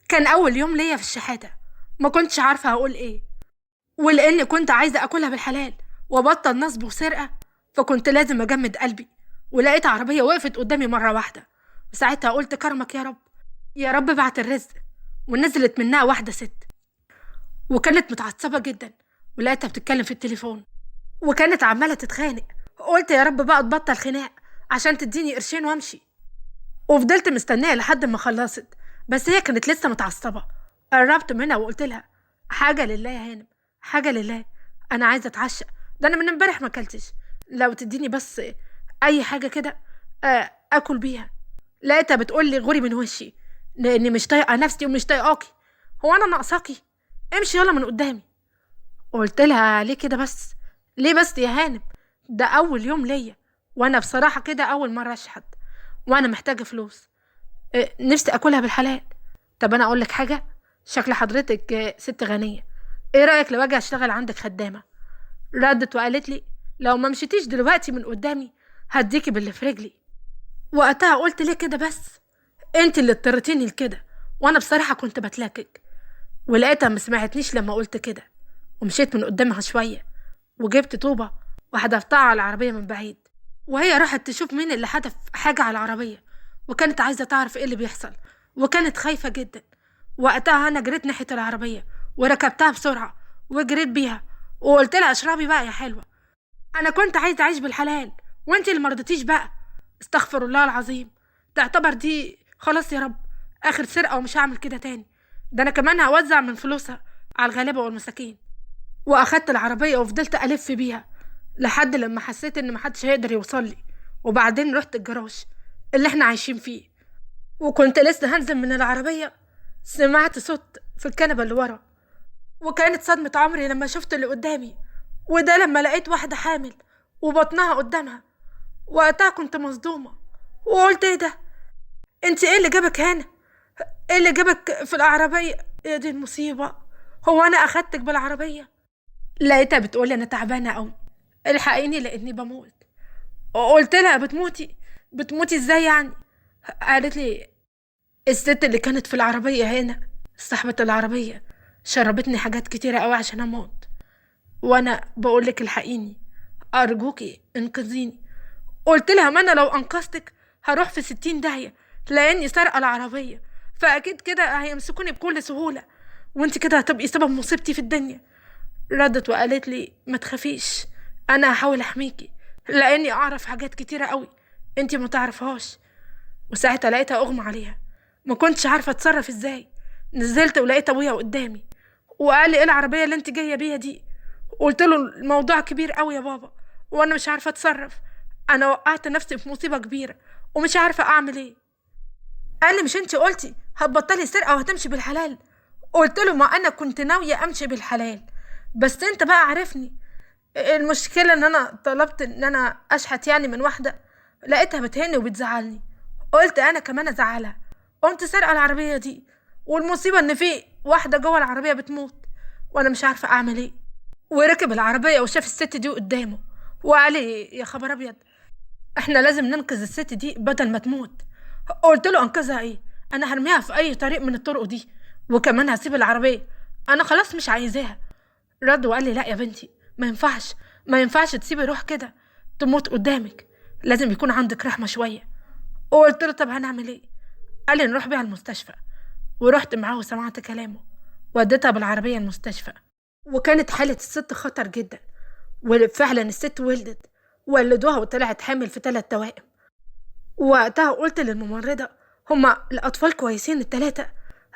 كان أول يوم ليا في الشحاتة، ما كنتش عارفة هقول إيه، ولأن كنت عايزة أكلها بالحلال وأبطل نصب وسرقة، فكنت لازم أجمد قلبي. ولقيت عربية وقفت قدامي مرة واحدة، وساعتها قلت كرمك يا رب، يا رب ابعت الرزق. ونزلت منها واحدة ست، وكانت متعصبة جدا، ولقيتها بتتكلم في التليفون وكانت عمالة تتخانق. قلت يا رب بقى تبطل خناق عشان تديني قرشين وامشي. وفضلت مستنية لحد ما خلصت، بس هي كانت لسه متعصبة. قربت منها وقلت لها حاجة لله يا هانم، حاجة لله، أنا عايزة أتعشى، ده أنا من امبارح ما أكلتش، لو تديني بس أي حاجة كده أكل بيها. لقيتها بتقول لي غوري من وشي، لأني مش طايقة نفسي ومش طايقاكي، هو أنا ناقصاكي؟ امشي يلا من قدامي. قلت لها ليه كده بس، ليه بس يا هانم، ده أول يوم ليا، وأنا بصراحة كده أول مرة أشحت، وأنا محتاجة فلوس، نفسي أكلها بالحلال. طب أنا أقول لك حاجة، شكل حضرتك ست غنية، إيه رأيك لو أجي أشتغل عندك خدامة؟ ردت وقالت لي لو ما مشيتيش دلوقتي من قدامي هديكي باللي في رجلي. وقتها قلت ليه كده بس، انت اللي اضطرتيني لكده، وانا بصراحة كنت بتلاكك. ولقيتها ما سمعتنيش لما قلت كده، ومشيت من قدامها شوية وجبت طوبة وحدفتها على العربية من بعيد، وهي راحت تشوف مين اللي حدف حاجة على العربية، وكانت عايزة تعرف ايه اللي بيحصل، وكانت خايفة جدا. وقتها انا جريت ناحية العربية وركبتها بسرعة وجريت بيها، وقلت لها اشربي بقى يا حلوة، انا كنت عايزة اعيش بالحلال وانتي اللي مرضتيش بقى. استغفر الله العظيم، تعتبر دي خلاص يا رب اخر سرقة ومش هعمل كده تاني، ده انا كمان هوزع من فلوسها على الغلابة والمساكين. واخدت العربية وفضلت الف بيها لحد لما حسيت ان محدش هيقدر يوصل لي. وبعدين رحت الجراج اللي احنا عايشين فيه، وكنت لسه هنزل من العربية سمعت صوت في الكنبة اللي ورا، وكانت صدمة عمري لما شفت اللي قدامي، وده لما لقيت واحدة حامل وبطنها قدامها. وقتها كنت مصدومة وقلت ايه ده، انت ايه اللي جابك هنا، ايه اللي جابك في العربية، يا دي المصيبة، هو انا اخدتك بالعربية؟ لقيتها بتقولي انا تعبانة قوي، الحقيني لاني بموت. قلت لها بتموتي؟ بتموتي ازاي يعني؟ قالت لي الست اللي كانت في العربية هنا صاحبة العربية شربتني حاجات كتيرة قوي عشان اموت، وانا بقولك الحقيني ارجوكي انقذيني. قلت لها ما انا لو انقذتك هروح في 60 داهية لاني سارقة العربية، فاكيد كده هيمسكوني بكل سهولة، وانت كده هتبقي سبب مصيبتي في الدنيا. ردت وقالت لي ما تخافيش، انا هحاول احميكي لاني اعرف حاجات كتيرة قوي انت ما تعرفهاش. وساعتها لقيتها اغمى عليها، ما كنتش عارفة اتصرف ازاي. نزلت ولقيت ابويا قدامي وقال لي ايه العربية اللي انت جاية بيها دي؟ قلت له الموضوع كبير قوي يا بابا وانا مش عارفة اتصرف، انا وقعت نفسي في مصيبة كبيرة ومش عارفة اعمل ايه. قال لي مش انت قلتي هتبطلي سرقة وهتمشي بالحلال؟ قلت له ما انا كنت ناوية امشي بالحلال، بس انت بقى عارفني. المشكلة ان انا طلبت ان انا اشحت يعني من واحدة، لقيتها بتهني وبتزعلني، قلت انا كمان ازعلها، قمت سرقة العربية دي، والمصيبة ان في واحدة جوه العربية بتموت وانا مش عارفة اعمل ايه. وركب العربية وشاف الست دي قدامه وقال لي يا خبر ابيض، احنا لازم ننقذ الست دي بدل ما تموت. قلت له انقذها ايه، انا هرميها في اي طريق من الطرق دي، وكمان هسيب العربية، انا خلاص مش عايزاها. رد وقال لي لا يا بنتي، ما ينفعش، ما ينفعش تسيبي روح كده تموت قدامك، لازم يكون عندك رحمة شوية. قلت له طب هنعمل ايه؟ قال لي نروح بيها المستشفى. ورحت معاه وسمعت كلامه وديتها بالعربية المستشفى، وكانت حالة الست خطر جدا، وفعلا الست ولدت، ولدوها وطلعت حامل في 3 توائم. وقتها قلت للممرضة هما الأطفال كويسين ال3؟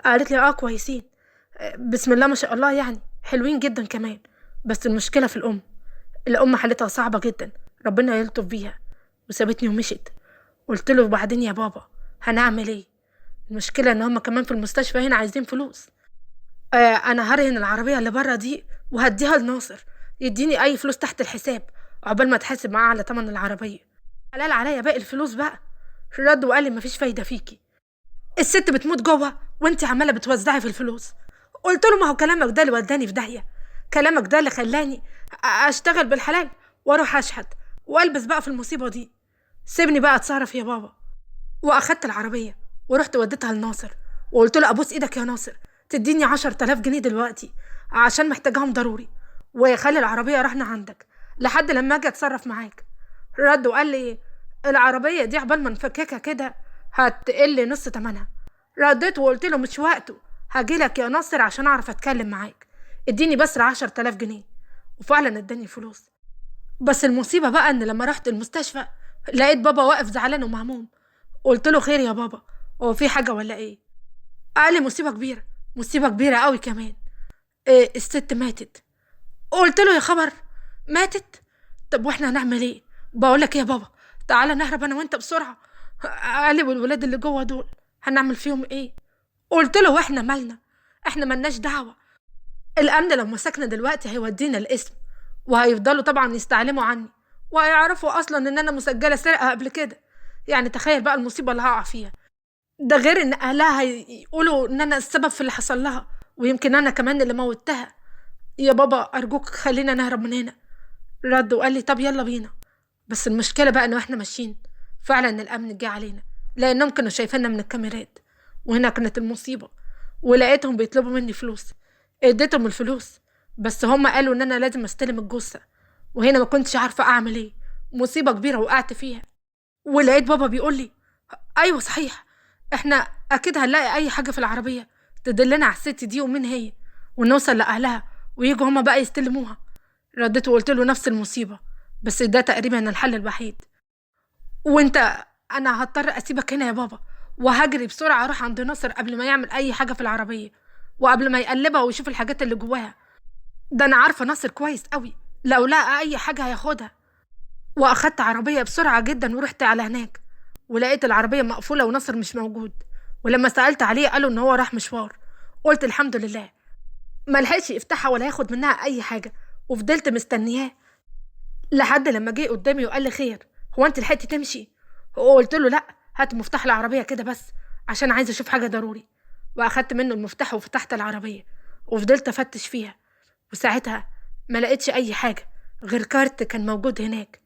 قالت لي اه كويسين، بسم الله ما شاء الله، يعني حلوين جدا كمان، بس المشكلة في الأم، الأم حالتها صعبة جدا، ربنا يلطف بيها. وسابتني ومشت. قلت له وبعدين يا بابا هنعمل ايه؟ المشكلة ان هما كمان في المستشفى هنا عايزين فلوس. انا هرهن العربية اللي برا دي وهديها لناصر يديني اي فلوس تحت الحساب عقبال ما اتحاسب معاه على تمن العربية، حلال عليا باقي الفلوس بقى. رد وقال لي مفيش فايدة فيكي، الست بتموت جوه وانت عمالة بتوزعي في الفلوس. قلت له ما هو كلامك ده اللي وداني في داهية، كلامك ده اللي خلاني اشتغل بالحلال واروح اشحت والبس بقى في المصيبة دي، سيبني بقى اتصرف يا بابا. واخدت العربية ورحت وديتها لناصر وقلت له ابوس ايدك يا ناصر تديني 10,000 جنيه دلوقتي عشان محتاجاهم ضروري، وخلي العربية رهنة عندك لحد لما اجي اتصرف معاك. رد وقال لي العربية دي عقبال ما نفككها كده هتقل نص تمنها. رديت وقلت له مش وقته، هجيلك يا ناصر عشان اعرف اتكلم معاك، اديني بس 10,000 جنيه. وفعلا اداني فلوس. بس المصيبة بقى ان لما رحت المستشفى لقيت بابا واقف زعلان ومهموم. قلت له خير يا بابا، هو في حاجة ولا ايه؟ قال لي مصيبة كبيرة، مصيبة كبيرة قوي كمان، إيه الست ماتت. قلت له يا خبر ماتت؟ طب واحنا هنعمل ايه؟ بقول لك ايه يا بابا، تعالى نهرب انا وانت بسرعة. قال لي والولاد اللي جوه دول هنعمل فيهم ايه؟ قلت له واحنا مالنا، احنا ملناش دعوة، الامن لو مسكنا دلوقتي هيودينا القسم، وهيفضلوا طبعا يستعلموا عني، وهيعرفوا اصلا ان انا مسجلة سرقة قبل كده. يعني تخيل بقى المصيبة اللي هقع فيها، ده غير ان اهلها هيقولوا ان انا السبب في اللي حصل لها، ويمكن انا كمان اللي موتها. يا بابا ارجوك خلينا نهرب من هنا. رد وقال لي طب يلا بينا. بس المشكلة بقى ان احنا ماشيين فعلا الامن جه علينا، لانهم كانوا شايفيننا من الكاميرات، وهنا كانت المصيبة. ولقيتهم بيطلبوا مني فلوس، اديتهم الفلوس، بس هم قالوا ان انا لازم استلم الجثة، وهنا ما كنتش عارفة اعمل ايه، مصيبة كبيرة وقعت فيها. ولقيت بابا بيقول لي ايوه صحيح، احنا اكيد هنلاقي اي حاجة في العربية تدلنا على الست دي ومين هي، ونوصل لاهلها ويجوا هما بقى يستلموها. رديت وقلت له نفس المصيبة، بس ده تقريبا الحل الوحيد، وانت انا هضطر اسيبك هنا يا بابا، وهجري بسرعة اروح عند ناصر قبل ما يعمل اي حاجة في العربية، وقبل ما يقلبها ويشوف الحاجات اللي جواها. ده انا عارفة ناصر كويس قوي، لو لقى اي حاجة هياخدها. واخدت عربية بسرعة جدا ورحت على هناك، ولقيت العربية مقفولة وناصر مش موجود. ولما سألت عليه قالوا ان هو راح مشوار. قلت الحمد لله ما لحقش يفتحها ولا ياخد منها اي حاجة، وفضلت مستنياه لحد لما جه قدامي وقال لي خير، هو انت لحقتي تمشي؟ وقلت له لا، هات مفتاح العربية كده بس عشان عايزة اشوف حاجة ضروري. واخدت منه المفتاح وفتحت العربية وفضلت افتش فيها، وساعتها ما لقيتش اي حاجة غير كارت كان موجود هناك،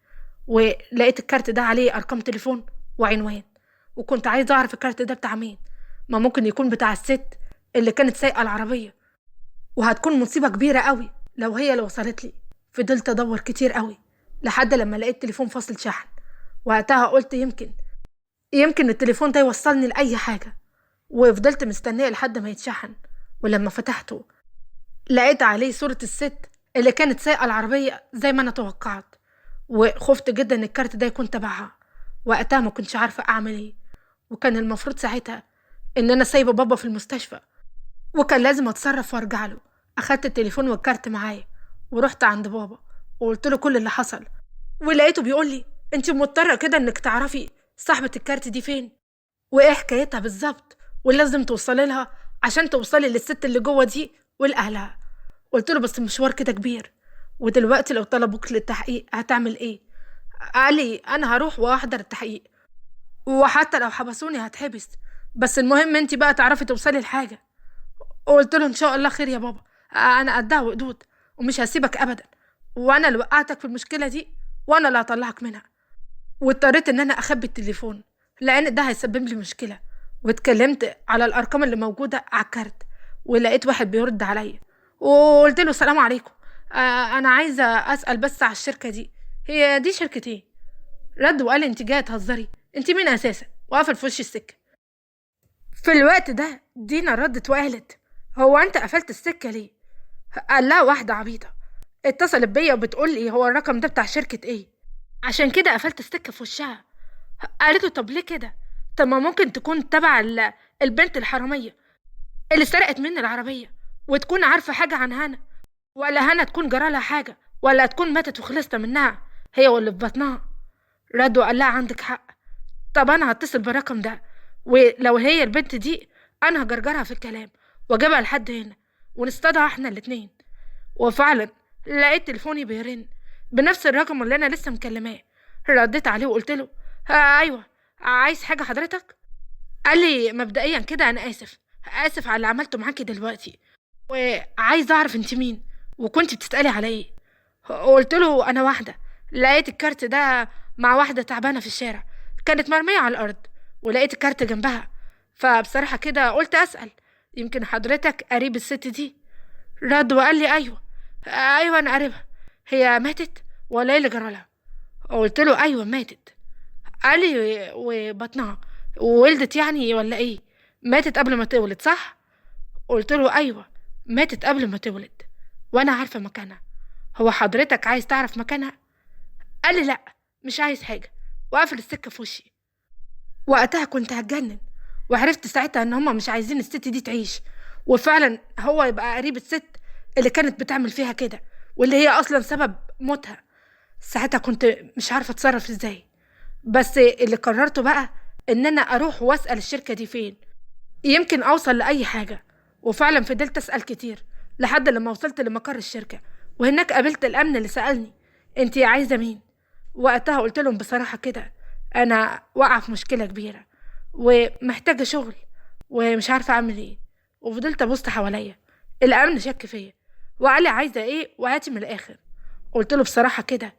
ولقيت الكارت ده عليه ارقام تليفون وعنوان، وكنت عايزة اعرف الكارت ده بتاع مين، ما ممكن يكون بتاع الست اللي كانت سايقة العربية، وهتكون مصيبة كبيرة قوي لو هي اللي وصلت لي. فضلت ادور كتير قوي لحد لما لقيت تليفون فاصل شحن، وقتها قلت يمكن التليفون ده يوصلني لأي حاجة، وفضلت مستنية لحد ما يتشحن. ولما فتحته لقيت عليه صورة الست اللي كانت سايقة العربية زي ما أنا توقعت، وخفت جدا إن الكارت ده يكون تبعها. وقتها ما كنتش عارفة أعمل إيه، وكان المفروض ساعتها إن أنا سايبة بابا في المستشفى، وكان لازم أتصرف وأرجع له. أخدت التليفون والكارت معايا ورحت عند بابا وقلت له كل اللي حصل، ولقيته بيقول لي أنت مضطرة كده إنك تعرفي صاحبة الكارت دي فين وإيه حكايتها بالظبط، ولازم توصلي لها عشان توصلي للست اللي جوه دي ولأهلها. قلت له بس المشوار كده كبير، ودلوقتي لو طلبوك للتحقيق هتعمل ايه؟ قال لي انا هروح واحضر التحقيق، وحتى لو حبسوني هتحبس، بس المهم انت بقى تعرفي توصلي لحاجة. قلت له ان شاء الله خير يا بابا، انا قدها وقدود ومش هسيبك ابدا، وانا اللي وقعتك في المشكلة دي وانا اللي هطلعك منها. واضطريت ان انا اخبي التليفون لان ده هيسبب لي مشكلة، واتكلمت على الارقام اللي موجودة على الكارت، ولقيت واحد بيرد عليا، وقلت له السلام عليكم، انا عايزه اسال بس على الشركة دي، هي دي شركة ايه؟ رد وقال انت جاية تهزري، انت مين اساسا؟ وقفل في وش السكة. في الوقت ده دينا ردت وقالت هو انت قفلت السكة ليه؟ قال لها واحدة عبيطه اتصلت بيا وبتقول لي هو الرقم ده بتاع شركة ايه، عشان كده قفلت السكة في وشها. قالت له طب ليه كده؟ طب ما ممكن تكون تبع البنت الحرامية اللي سرقت مني العربية، وتكون عارفه حاجة عن هنا، ولا هنا تكون جرالها حاجة، ولا تكون ماتت وخلصت منها هي واللي في بطنها. رد وقال لها عندك حق، طب انا هتصل بالرقم ده، ولو هي البنت دي انا هجرجرها في الكلام واجيبها لحد هنا ونصطادها احنا الاتنين. وفعلا لقيت تليفوني بيرن بنفس الرقم اللي انا لسه مكلماه. رديت عليه وقلت له ايوه عايز حاجة حضرتك؟ قال لي مبدئيا كده انا اسف، اسف على اللي عملته معاكي دلوقتي، وعايز اعرف انت مين وكنت بتسالي على ايه. قلت له انا واحدة لقيت الكارت ده مع واحدة تعبانة في الشارع، كانت مرمية على الارض، ولقيت الكارت جنبها، فبصراحة كده قلت أسأل، يمكن حضرتك قريب الست دي. رد وقال لي أيوة أيوة أنا قريبها، هي ماتت ولا إيه اللي جرالها؟ قلت له أيوة ماتت. قال لي وبطنها وولدت يعني ولا إيه؟ ماتت قبل ما تولد صح؟ قلت له أيوة ماتت قبل ما تولد وأنا عارفة مكانها. هو حضرتك عايز تعرف مكانها؟ قال لي لأ مش عايز حاجة، وقفل السكة في وشي. وقتها كنت هتجنن، وعرفت ساعتها إن هما مش عايزين الست دي تعيش، وفعلا هو يبقى قريب الست اللي كانت بتعمل فيها كده واللي هي أصلا سبب موتها. ساعتها كنت مش عارفة أتصرف إزاي، بس اللي قررته بقى إن أنا أروح وأسأل الشركة دي فين، يمكن أوصل لأي حاجة. وفعلا فضلت أسأل كتير لحد لما وصلت لمقر الشركة، وهناك قابلت الأمن اللي سألني أنتي عايزة مين؟ وقتها قلت لهم بصراحة كده أنا واقعة في مشكلة كبيرة ومحتاجة شغل ومش عارفة أعمل إيه. وفضلت أبص حواليا، الأمن شك فيا وقال لي عايزة إيه وهاتي من الآخر. قلت له بصراحة كده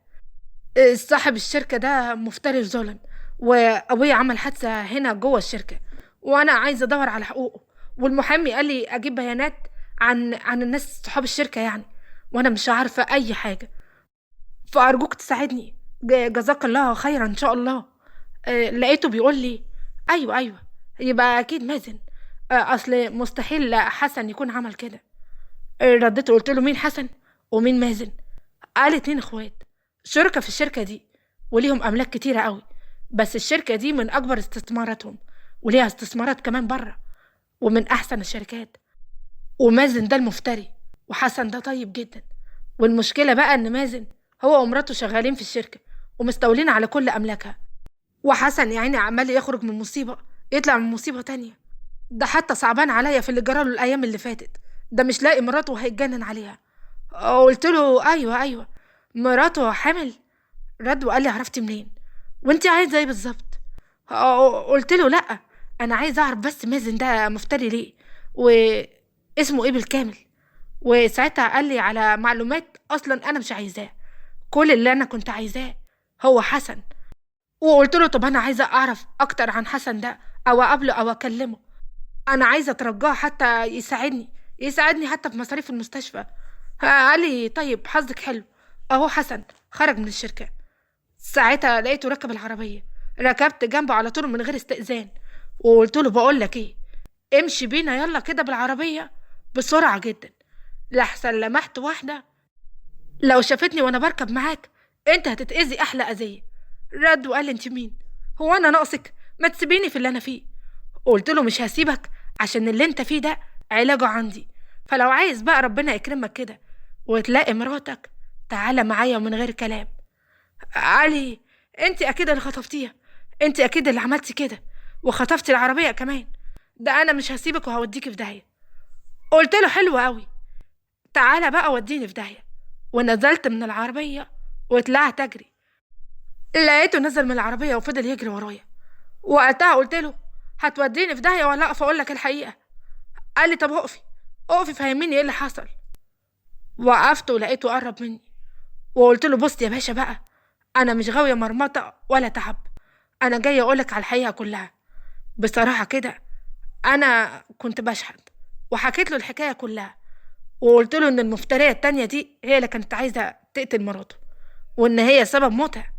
صاحب الشركة ده مفتري ظالم، وأبويا عمل حادثة هنا جوه الشركة وأنا عايزة أدور على حقوقه، والمحامي قال لي أجيب بيانات عن الناس صحاب الشركة يعني، وأنا مش عارفة أي حاجة، فأرجوك تساعدني جزاك الله خيرا إن شاء الله. لقيته بيقول لي أيوة أيوة يبقى أكيد مازن، أصل مستحيل حسن يكون عمل كده. رديت وقلت له مين حسن ومين مازن؟ قال 2 إخوات شركة في الشركة دي وليهم أملاك كتيرة قوي، بس الشركة دي من أكبر استثماراتهم وليها استثمارات كمان بره ومن أحسن الشركات، ومازن ده المفتري وحسن ده طيب جدا. والمشكلة بقى إن مازن هو ومراته شغالين في الشركة ومستولين على كل أملاكها، وحسن يعني عمال يخرج من مصيبة يطلع من مصيبة تانية. ده حتى صعبان عليا في اللي جراله الأيام اللي فاتت، ده مش لاقي مراته وهيتجنن عليها. قلت له أيوة أيوة مراته حامل؟ رد وقال لي عرفتي منين؟ وانت عايزة ايه بالظبط؟ قلت له لأ أنا عايزة أعرف بس مازن ده مفتري ليه واسمه ايه بالكامل. وساعتها قال لي على معلومات أصلا أنا مش عايزاه، كل اللي أنا كنت عايزاه هو حسن. وقلت له طب أنا عايزة أعرف أكتر عن حسن ده أو أقابله أو أكلمه، أنا عايزة أترجاه حتى يساعدني حتى في مصاريف المستشفى. قال لي طيب حظك حلو أهو حسن خرج من الشركة. ساعتها لقيته ركب العربية، ركبت جنبه على طول من غير استئذان، وقلت له بقول لك ايه امشي بينا يلا كده بالعربية بسرعة جدا، لحسن لمحت واحدة لو شافتني وانا بركب معاك انت هتتأذي احلى اذية. رد وقال لي انت مين؟ هو انا ناقصك؟ ما تسيبيني في اللي انا فيه. قلت له مش هسيبك عشان اللي انت فيه ده علاجه عندي، فلو عايز بقى ربنا يكرمك كده وتلاقي مراتك تعالى معايا من غير كلام. علي انت اكيد اللي خطفتيها، انت اكيد اللي عملتي كده وخطفتي العربية كمان، ده انا مش هسيبك وهوديكي في داهية. قلت له حلو قوي تعالى بقى وديني في داهية. ونزلت من العربية وطلعت اجري، لقيته نزل من العربية وفضل يجري ورايا. وقتها قلت له هتوديني في داهية ولا اقف اقول لك الحقيقة؟ قال لي طب اقفي اقفي فهميني ايه اللي حصل. وقفت ولقيته قرب مني وقلت له بص يا باشا بقى انا مش غاوية مرمطة ولا تعب، انا جاية اقولك على الحقيقة كلها. بصراحة كده انا كنت بشحت، وحكيت له الحكاية كلها، وقلت له ان المفترية التانية دي هي اللي كانت عايزة تقتل مراته وان هي سبب موتها.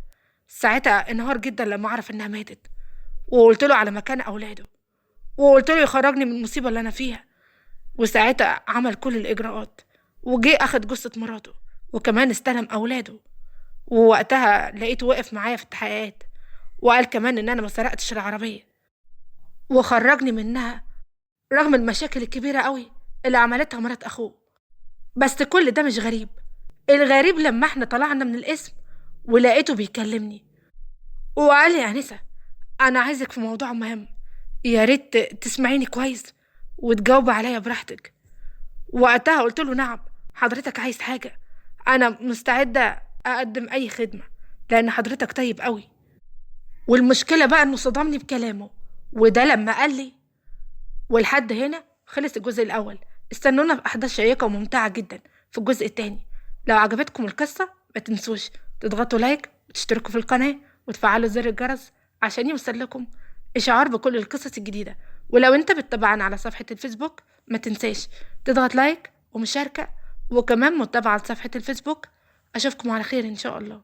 ساعتها انهار جدا لما عرف انها ماتت، وقلت له على مكان اولاده، وقلت له يخرجني من المصيبة اللي انا فيها. وساعتها عمل كل الاجراءات وجي اخد جثة مراته وكمان استلم اولاده. ووقتها لقيته واقف معايا في التحقيقات وقال كمان ان انا ما سرقتش العربية وخرجني منها رغم المشاكل الكبيرة قوي اللي عملتها مرات اخوه. بس كل ده مش غريب، الغريب لما احنا طلعنا من القسم ولقيته بيكلمني وقال لي يا انسة انا عايزك في موضوع مهم، يا ريت تسمعيني كويس وتجاوبي عليا براحتك. وقتها قلت له نعم حضرتك عايز حاجة، انا مستعدة اقدم اي خدمة لان حضرتك طيب قوي. والمشكلة بقى انه صدمني بكلامه، وده لما قال لي. ولحد هنا خلص الجزء الاول، استنونا في احداث شيقة وممتعة جدا في الجزء الثاني. لو عجبتكم القصة ما تنسوش تضغطوا لايك وتشتركوا في القناة وتفعلوا زر الجرس عشان يوصل لكم اشعار بكل القصص الجديدة. ولو انت بتتابعنا على صفحة الفيسبوك ما تنساش تضغط like ومشاركة، وكمان متابعة لصفحة الفيسبوك. أشوفكم على خير إن شاء الله.